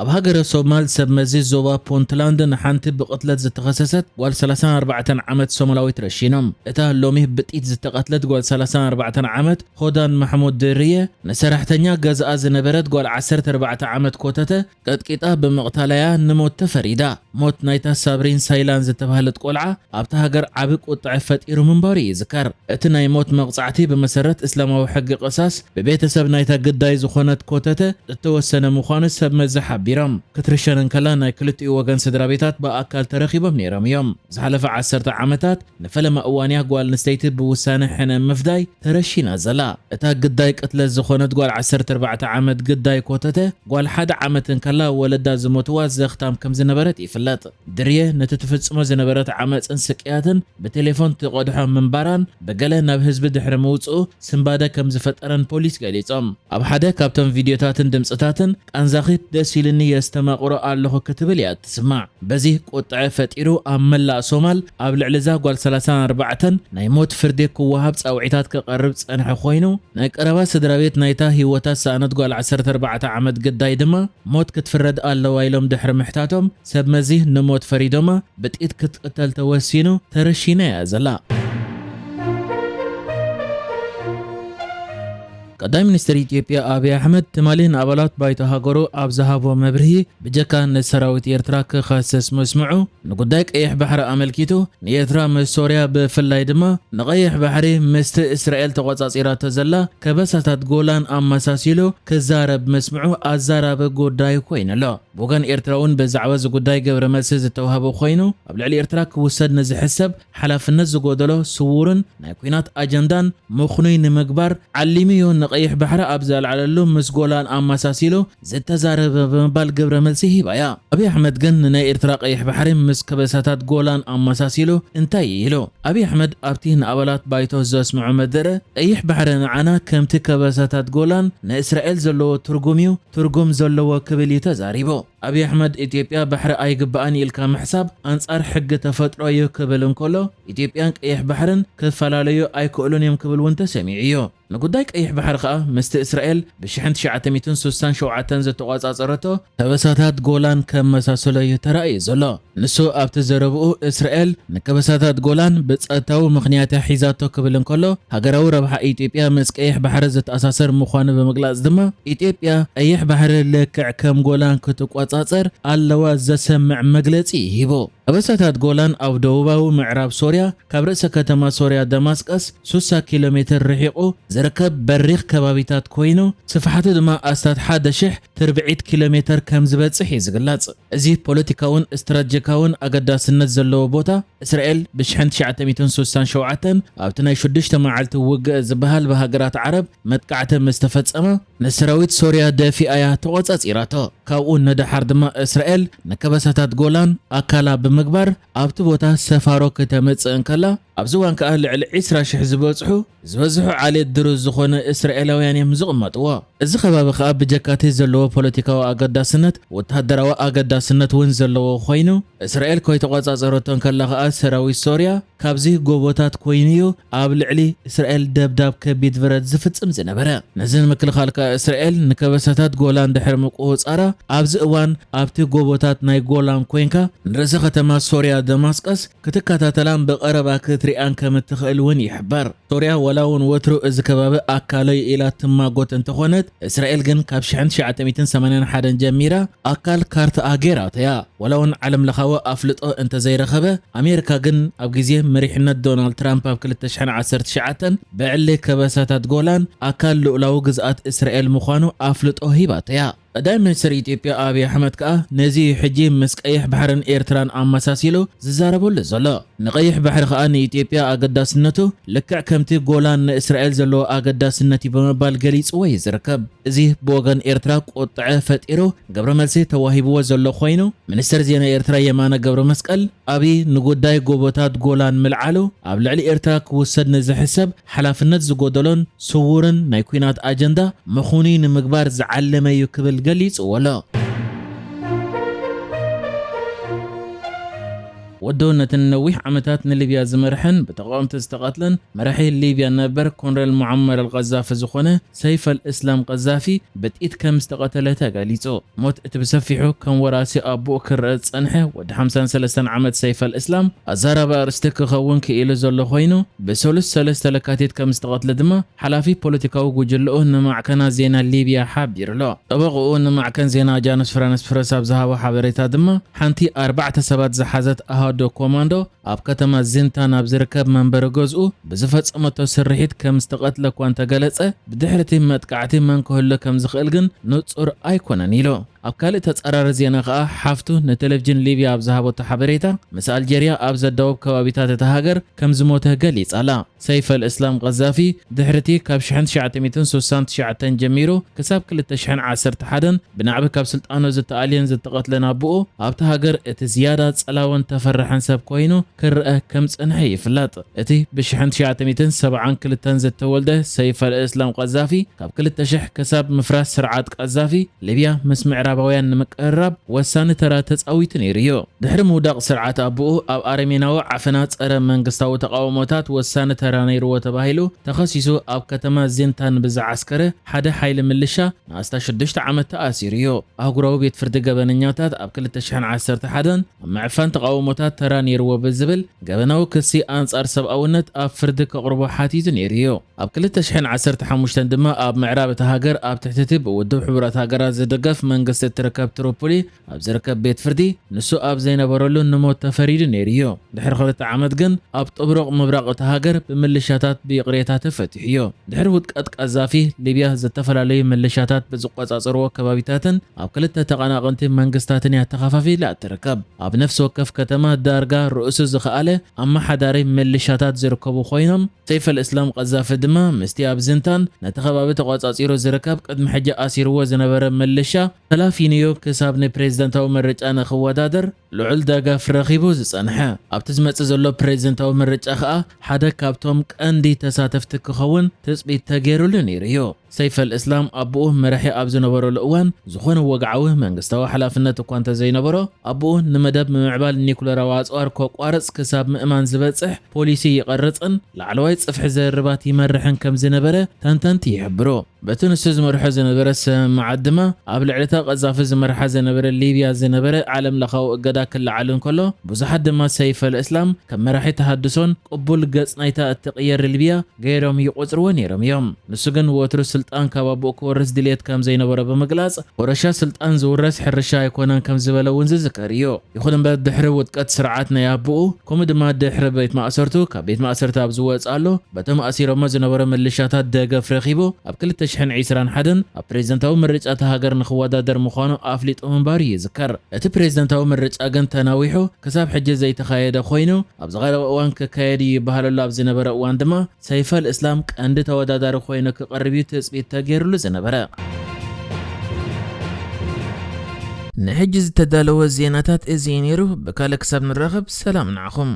ኣብ ሃገረ ሶማል ሰብ መዚ ዞባ ፑንትላንድ ንሓንቲ ብቕትለት ዝተኸሰሰት ጓል ሰላሳን ኣርባዕተን ዓመት ሶማላዊት ረሺኖም። እታ ሎሚ ብጥይት ዝተቐትለት ጓል ሰላሳን ኣርባዕተን ዓመት ሆዳን ማሕሙድ ድርየ፣ ንሰራሕተኛ ገዝኣ ዝነበረት ጓል ዓሰርተ ኣርባዕተ ዓመት ኮተተ ቀጥቂጣ ብምቕታላያ ንሞት ተፈሪዳ። ሞት ናይታ ሳብሪን ሳይላን ዝተባህለት ቆልዓ ኣብታ ሃገር ዓቢ ቁጥዐ ፈጢሩ ምንባሩ ይዝከር። እቲ ናይ ሞት መቕጻዕቲ ብመሰረት እስላማዊ ሕጊ ቅሳስ ብቤተሰብ ናይታ ግዳይ ዝኾነት ኮተተ እተወሰነ ምዃኑ ሰብ መዚ ሓቢሮም። ክትርሸን እንከላ ናይ ክልቲኡ ወገን ስድራ ቤታት ብኣካል ተረኺቦም ነይሮም እዮም። ዝሓለፈ ዓሰርተ ዓመታት ንፈለማ እዋን እያ ጓል ኣንስተይቲ ብውሳነ ሕነ ምፍዳይ ተረሺና ዘላ። እታ ግዳይ ቅትለት ዝኾነት ጓል ዓሰርተ ኣርባዕተ ዓመት ግዳይ ኮተተ ጓል ሓደ ዓመት እንከላ ወለዳ ዝሞትዋ ዘኽታም ከም ዝነበረት ይፍለጥ። ድርየ ነቲ ትፍጽሞ ዝነበረት ዓመጽን ስቅያትን ብቴሌፎን ትቐድሖ ምንባራን ብገለ ናብ ህዝቢ ድሕሪ ምውጽኡ ስንባደ ከም ዝፈጠረን ፖሊስ ገሊጾም። ኣብ ሓደ ካብቶም ቪድዮታትን ድምጽታትን ቃንዛኺ ደስ ኢልኒ የስተማቕሮ ኣለኹ ክትብል እያ እትስማዕ። በዚ ቁጥዐ ፈጢሩ ኣብ መላእ ሶማል ኣብ ልዕሊ እዛ ጓል ሰላሳን ኣርባዕተን ናይ ሞት ፍርዲ ክወሃብ ጻውዒታት ክቐርብ ጸንሐ ኮይኑ፣ ናይ ቀረባ ስድራ ቤት ናይታ ህይወታ ዝሰኣነት ጓል ዓሰርተ ኣርባዕተ ዓመት ግዳይ ድማ ሞት ክትፍረድ ኣለዋ ኢሎም ድሕሪ ምሕታቶም፣ ሰብ መዚ ንሞት ፈሪዶማ ብጥይት ክትቅተል ተወሲኑ ተረሺና እያ ዘላ። ቀዳማይ ሚኒስትር ኢትዮጵያ ኣብይ ኣሕመድ ትማሊ ንኣባላት ባይቶ ሃገሩ ኣብ ዝሃቦ መብርሂ፣ ብጀካ ንሰራዊት ኤርትራ ክኸስስ ምስምዑ፣ ንጉዳይ ቀይሕ ባሕሪ ኣመልኪቱ ንኤርትራ ምስ ሶርያ ብፍላይ ድማ ንቐይሕ ባሕሪ ምስቲ እስራኤል ተቖጻጺራቶ ዘላ ከበሳታት ጎላን ኣመሳሲሉ ክዛረብ ምስምዑ ኣዛራቢ ጉዳይ ኮይኑ ኣሎ። ብወገን ኤርትራ እውን ብዛዕባ እዚ ጉዳይ ግብረ መልሲ ዝተዋህበ ኮይኑ፣ ኣብ ልዕሊ ኤርትራ ክውሰድ ንዝሕሰብ ሓላፍነት ዝጎደሎ ስዉርን ናይ ኲናት ኣጀንዳን ምኽኑይ ንምግባር ዓሊሙዮ ንቐይሕ ባሕሪ ኣብ ዘልዓለሉ ምስ ጎላን ኣመሳሲሉ ዝተዛረበ ብምባል ግብረ መልሲ ሂባያ። ኣብይ ኣሕመድ ግን ንናይ ኤርትራ ቀይሕ ባሕሪ ምስ ከበሳታት ጎላን ኣመሳሲሉ እንታይ ኢሉ? ኣብይ ኣሕመድ ኣብቲ ንኣባላት ባይቶ ዘስምዖ መደረ፣ ቀይሕ ባሕሪ ንዓና ከምቲ ከበሳታት ጎላን ንእስራኤል ዘለዎ ትርጉም እዩ፣ ትርጉም ዘለዎ ክብል እዩ ተዛሪቡ። ኣብይ ኣሕመድ ኢትዮጵያ ባሕሪ ኣይግባኣን ኢልካ ምሕሳብ ኣንጻር ሕጊ ተፈጥሮ እዩ ክብል እንከሎ፣ ኢትዮጵያን ቀይሕ ባሕርን ክፈላለዩ ኣይክእሉን እዮም ክብል እውን ተሰሚዑ እዩ። ንጉዳይ ቀይሕ ባሕሪ ከኣ ምስቲ እስራኤል ብሽሕን ትሽዓተ ሚእትን ስሳን ሸውዓተን ዝተቖጻጸረቶ ከበሳታት ጎላን ከመሳሰሎ እዩ ተራእዩ ዘሎ። ንሱ ኣብቲ ዘረብኡ እስራኤል ንከበሳታት ጎላን ብጸጥታዊ ምኽንያት እያ ሒዛቶ ክብል እንከሎ፣ ሃገራዊ ረብሓ ኢትዮጵያ ምስ ቀይሕ ባሕሪ ዝተኣሳሰር ምዃኑ ብምግላጽ ድማ፣ ኢትዮጵያ ቀይሕ ባሕሪ ልክዕ ከም ጎላን ክትቆጻጸር ኣለዋ ዘሰምዕ መግለጺ ሂቡ። ከበሳታት ጎላን ኣብ ደቡባዊ ምዕራብ ሶርያ ካብ ርእሰ ከተማ ሶርያ ደማስቀስ ስሳ ኪሎ ሜትር ርሒቑ ዝርከብ በሪኽ ከባቢታት ኮይኑ፣ ስፍሓቱ ድማ ኣስታት ሓደ ሽሕ ትርብዒት ኪሎ ሜትር ከም ዝበጽሕ እዩ ዝግለጽ። እዚ ፖለቲካውን ስትራቴጂካውን ኣገዳስነት ዘለዎ ቦታ፣ እስራኤል ብሽሕን ትሽዓተ ሚእትን ስሳን ሸውዓተን ኣብቲ ናይ ሽዱሽተ መዓልቲ ውግእ ዝበሃል ብሃገራት ዓረብ መጥቃዕቲ ምስ ተፈጸመ፣ ንሰራዊት ሶርያ ደፊኣያ ተቖጻጺራቶ። ካብኡ ንደሓር ድማ እስራኤል ንከበሳታት ጎላን ኣካላ ብምግባር ኣብቲ ቦታ ሰፋሮ ክተምጽእ እንከላ፣ ኣብዚ እዋን ከኣ ልዕሊ ዒስራ ሽሕ ዝበጽሑ፣ ዝበዝሑ ዓሌት ድሩዝ ዝኾነ እስራኤላውያን እዮም ዝቕመጥዎ። እዚ ከባቢ ከኣ ብጀካቲ ዘለዎ ፖለቲካዊ ኣገዳስነት፣ ወተሃደራዊ ኣገዳስነት እውን ዘለዎ ኮይኑ፣ እስራኤል ከይተቖጻጸረቶ እንከላ ከኣ ሰራዊት ሶርያ ካብዚ ጎቦታት ኮይኑ'ዩ ኣብ ልዕሊ እስራኤል ደብዳብ ከቢድ ብረት ዝፍጽም ዝነበረ። ነዚ ንምክልኻል ከኣ እስራኤል ንከበሳታት ጎላን ድሕሪ ምቁጽጻራ፣ ኣብዚ እዋን ኣብቲ ጎቦታት ናይ ጎላን ኮይንካ ንርእሰ ከተማ ሶርያ ደማስቀስ ክትከታተላን ብቐረባ ክትሪኣን ከም እትኽእል እውን ይሕበር። ሶርያ ዋላ እውን ወትሩ እዚ ከባቢ ኣካለይ ኢላ ትማጎት እንተኾነት፣ እስራኤል ግን ካብ ሽሕን ትሽዓተ ሚእትን ሰማንያን ሓደን ጀሚራ ኣካል ካርታኣ ገይራቶ እያ። ዋላ እውን ዓለም ለኻዊ ኣፍልጦ እንተዘይረኸበ፣ ኣሜሪካ ግን ኣብ ግዜ መሪሕነት ዶናልድ ትራምፕ ኣብ ክልተ ሽሕን ዓሰርተ ትሽዓተን ብዕሊ ከበሳታት ጎላን ኣካል ልኡላዊ ግዝኣት እስራኤል ምዃኑ ኣፍልጦ ሂባቶ እያ። ቀዳማይ ሚኒስትር ኢትዮጵያ ኣብይ ኣሕመድ ከኣ ነዚ እዩ ሕጂ ምስ ቀይሕ ባሕርን ኤርትራን ኣመሳሲሉ ዝዛረበሉ ዘሎ። ንቀይሕ ባሕሪ ከኣ ንኢትዮጵያ ኣገዳስነቱ ልክዕ ከምቲ ጎላን ንእስራኤል ዘለዎ ኣገዳስነት እዩ ብምባል ገሊጽዎ እዩ ዝርከብ። እዚ ብወገን ኤርትራ ቁጥዐ ፈጢሩ ግብረ መልሲ ተዋሂብዎ ዘሎ ኮይኑ፣ ሚኒስትር ዜና ኤርትራ የማነ ገብረ መስቀል ኣብይ ንጉዳይ ጎቦታት ጎላን ምልዓሉ ኣብ ልዕሊ ኤርትራ ክውሰድ ንዝሕሰብ ሓላፍነት ዝጎደሎን ስዉርን ናይ ኲናት ኣጀንዳ ምኹኑይ ንምግባር ዝዓለመ እዩ ክብል ገሊጽዎ ኣሎ። ወደው ነቲ ንነዊሕ ዓመታት ንሊብያ ዝመርሐን ብተቓወምቲ ዝተቐትለን መራሒ ሊብያ ነበር ኮንረል ሙዓመር ኣልቀዛፊ ዝኾነ ሰይፍ ኣልእስላም ቀዛፊ ብጥይት ከም ዝተቐተለ ተገሊጹ። ሞት እቲ ብሰፊሑ ከም ወራሲ ኣቦኡ ክረአ ዝጸንሐ ወዲ ሓምሳን ሰለስተን ዓመት ሰይፍ ኣልእስላም ኣዛራቢ ኣርእስቲ ክኸውን ክኢሉ ዘሎ ኮይኑ፣ ብሰሉስ ሰለስተ ለካቲት ከም ዝተቐትለ ድማ ሓላፊ ፖለቲካዊ ጉጅለኡ ንማዕከናት ዜና ሊብያ ሓቢሩ'ሎ። ጠበቕኡ ንማዕከን ዜና ኣጃንስ ፍራንስ ፕረስ ኣብ ዝሃቦ ሓበሬታ ድማ፣ ሓንቲ ኣርባዕተ ሰባት ዝሓዘት ኣሃዶ ኮማንዶ ኣብ ከተማ ዚንታን ኣብ ዝርከብ መንበሪ ገዝኡ ብዝፈጸመቶ ስርሒት ከም ዝተቐትለ እኳ እንተገለጸ፣ ብድሕሪ እቲ መጥቃዕቲ መን ክህሉ ከም ዝኽእል ግን ንጹር ኣይኮነን ኢሉ። ኣብ ካልእ ተጻራሪ ዜና ከኣ፣ ሓፍቱ ንቴሌቪዥን ሊብያ ኣብ ዝሃበቶ ሓበሬታ፣ ምስ ኣልጀርያ ኣብ ዘዳውብ ከባቢታት እታ ሃገር ከም ዝሞተ ገሊጻ ኣላ። ሰይፍ ኣልእስላም ቀዛፊ፣ ድሕሪ እቲ ካብ ሽሕን ትሽዓተ ሚእትን ስሳን ትሽዓተን ጀሚሩ ክሳብ ክልተ ሽሕን ዓሰርተ ሓደን ብናዕቢ ካብ ስልጣኑ ዝተኣልየን ዝተቐትለን ኣቦኡ፣ ኣብታ ሃገር እቲ ዝያዳ ጸላውን ተፈራሕን ሰብ ኮይኑ ክረአ ከም ዝጸንሐ ይፍለጥ። እቲ ብሽሕን ትሽዓተ ሚእትን ሰብዓን ክልተን ዝተወልደ ሰይፍ ኣልእስላም ቀዛፊ፣ ካብ ክልተ ሽሕ ክሳብ ምፍራስ ስርዓት ቀዛፊ፣ ሊብያ ምስ ምዕራባውያን ንምቅርራብ ወሳኒ ተራ ተጻዊቱ ነይሩ እዩ። ድሕሪ ምውዳቕ ስርዓት ኣቦኡ፣ ኣብ ኣረሜናዊ ዓፈና ጸረ መንግስታዊ ተቓውሞታት ወሳኒ ተራ ነይርዎ ተባሂሉ ተኸሲሱ ኣብ ከተማ ዚንታን ብዝዓስከረ ሓደ ሓይሊ ምልሻ ንኣስታት ሽዱሽተ ዓመት ተኣሲሩ እዩ። ኣህጉራዊ ቤት ፍርዲ ገበነኛታት ኣብ ክልተ ሽሕን ዓሰርተ ሓደን ኣብ ምዕፋን ተቓውሞታት ተራ ነይርዎ ብዝብል ገበናዊ ክሲ ኣንጻር ሰብኣውነት ኣብ ፍርዲ ከቕርቦ ሓቲቱ ነይሩ እዩ። ኣብ ክልተ ሽሕን ዓሰርተ ሓሙሽተን ድማ ኣብ ምዕራብ እታ ሃገር ኣብ ትሕቲ እቲ ብውድብ ሕቡራት ሃገራት ዝድገፍ መንግስቲ እትርከብ ትሪፖሊ ኣብ ዝርከብ ቤት ፍርዲ ንሱ ኣብ ዘይነበረሉ ንሞት ተፈሪዱ ነይሩ እዩ። ድሕሪ ክልተ ዓመት ግን ኣብ ጥብሩቕ ምብራቕ እታ ሃገር ብምልሻታት ብይቕሬታ ተፈቲሑ እዩ። ድሕሪ ውድቀት ቀዛፊ፣ ሊብያ ዝተፈላለዩ ምልሻታት ብዝቆጻጸርዎ ከባቢታትን ኣብ ክልተ ተቐናቐንቲ መንግስታትን እያ ተኸፋፊላ እትርከብ። ኣብ ነፍሲ ወከፍ ከተማ ዳርጋ ርእሱ ዝኸኣለ ኣመሓዳሪ ምልሻታት ዝርከቡ ኮይኖም፣ ሰይፍ ኣልእስላም ቀዛፊ ድማ ምስቲ ኣብ ዝንታን ነቲ ከባቢ ተቖጻጺሩ ዝርከብ ቅድሚ ሕጂ ኣሲርዎ ዝነበረ ምልሻ ተላፊኑዮ ክሳብ ንፕሬዝደንታዊ ምርጫ ንኽወዳደር ልዑል ደገፍ ረኺቡ ዝጸንሐ። ኣብቲ ዝመጽእ ዘሎ ፕሬዝደንታዊ ምርጫ ኸኣ ሓደ ካብቶም ቀንዲ ተሳተፍቲ ክኸውን ትጽቢት ተገይሩሉ ነይሩ እዩ። ሰይፍ ኣልእስላም ኣቦኡ መራሒ ኣብ ዝነበረሉ እዋን ዝኾነ ወግዓዊ መንግስታዊ ሓላፍነት እኳ እንተዘይነበሮ፣ ኣቦኡ ንመደብ ምምዕባል ኒኩለራዊ ኣጽዋር ከቋርጽ ክሳብ ምእማን ዝበጽሕ ፖሊሲ ይቐርጽን ላዕለዋይ ጽፍሒ ዘርባት ይመርሕን ከም ዝነበረ ተንተንቲ ይሕብሩ። በቲ ንሱ ዝመርሖ ዝነበረ ስምምዓት ድማ ኣብ ልዕሊ እታ ቀዛፊ ዝመርሓ ዝነበረ ሊብያ ዝነበረ ዓለም ለኻዊ እገዳ ክለዓል እንከሎ፣ ብዙሓት ድማ ሰይፍ ኣልእስላም ከም መራሒ ተሃድሶን ቅቡል ገጽ ናይታ እትቕየር ሊብያ ገይሮም ይቖጽርዎ ነይሮም እዮም። ንሱ ግን ወትሩ ስልጣን ካብ ኣቦኡ ክወርስ ድልየት ከም ዘይነበሮ ብምግላጽ፣ ወረሻ ስልጣን ዝውረስ ሕርሻ ኣይኮነን ከም ዝበለ እውን ዝዝከር እዩ። ይኹን እምበር ድሕሪ ውድቀት ስርዓት ናይ ኣቦኡ፣ ከምኡ ድማ ድሕሪ ቤት ማእሰርቱ ካብ ቤት ማእሰርቲ ኣብ ዝወጽኣሉ፣ በቶም ኣሲሮሞ ዝነበሩ ምልሻታት ደገፍ ረኺቡ ኣብ ክልተ ሽሕን ዕስራን ሓደን ኣብ ፕሬዝደንታዊ ምርጫ እታ ሃገር ንኽወዳደር ምዃኑ ኣፍሊጡ ምንባሩ ይዝከር። እቲ ፕሬዝደንታዊ ምርጫ ግን ተናዊሑ ክሳብ ሕጂ ዘይተኻየደ ኮይኑ፣ ኣብዚ ቀረባ እዋን ክካየድ እዩ ይበሃለሉ ኣብ ዝነበረ እዋን ድማ ሰይፍ ኣልእስላም ቀንዲ ተወዳዳሪ ኮይኑ ክቐርብ እዩ ትጽቢት ተገይሩሉ ዝነበረ። ንሕጂ ዝተዳለወ ዜናታት እዚ እዩ ነይሩ። ብካልእ ክሳብ ንራኸብ ሰላም ንዓኹም።